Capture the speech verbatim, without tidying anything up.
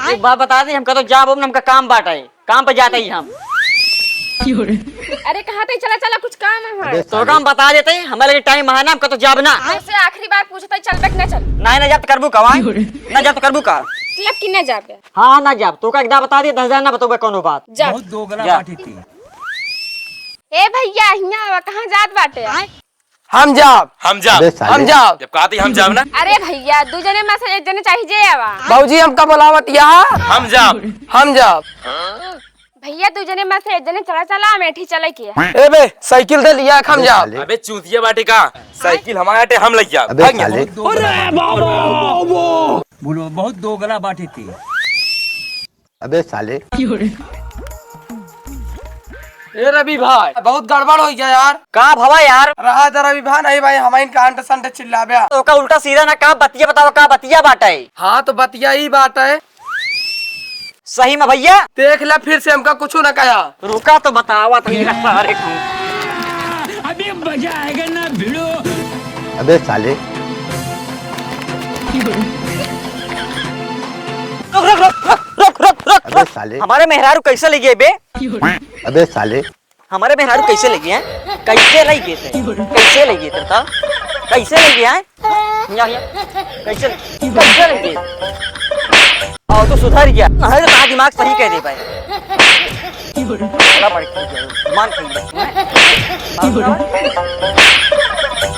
एक बात बता दी, हमका तो जाब, हमका काम बाटे, काम पे जाते ही हम। अरे कहाँ तई चला, चला, कुछ काम है हमारे। अबे तो साले। काम बता देते ही, हमारे लगे टाइम है ना, हमका तो जाब ना। तोसे आखिरी बार पूछत ही, चलबे कि ना चल? ना, ना जाब तो करबू का, वाई? ना जाब तो करबू का? मतलब कि ना जाबे? हाँ, हाँ, ना जाब। तोका एक दा बता दिए, दस हजार ना बतौबे कौनो बात। जा। बहुत दोगला जा। बाटे ती। ए भैया, हियाँ आवा, कहाँ जात बाटे? हम जाब। हम जाब। अबे साले। हम जाब। जब कहती हम जाब ना। अरे भैया, दू जने में से एक जने चाही जे आवा। बाबूजी, हमका बोलावत यहाँ। हम जाब। हम जाब। भैया, दू जने में से एक जने चला, चला, अमेठी चले के है। ए बे, साइकिल दे लिया, हम अबे जाब। साले। अबे चूतिया बाटे का, साइकिल हमारे आटे हम लइ जाब। अबे भाग यहाँ। साले। अरे बाबा। बोलो, बहुत दोगला बाटे ती। अबे साले। ए रवि भाई, बहुत गड़बड़ होइ गया यार। का भवा यार? रहा था रवि भाई, नहीं भाई, हम इनका अंट संट चिल्लाबे। तो का उल्टा सीधा ना, का बतिया बतावा, का बतिया बाटे? हाँ, तो बतिया ही बाटे। सही में भैया? देख ले, फिर से हमका कुछ ना कहा। रुका तो बतावा तो ये सारे को। अभी मजा आएगा ना भिड़ो। अबे साले। रुक, रुक, रुक, रुक, रुक, रुक, रुक, अबे रुक। साले। हमारे मेहरारू कैसे लइ गए बे? अबे साले। हमारे मेहरारू कैसे लइ गए हैं? कैसे लइ गए थे? कैसे लइ गए थे बताओ? कैसे लइ गए हैं? यहाँ, यहाँ। कैसे, कैसे लइ गए? आओ तो सुधर गया। अरे तो दिमाग सही कह दे भाई। बड़ा बड़ खेल गया, मान खेल गया।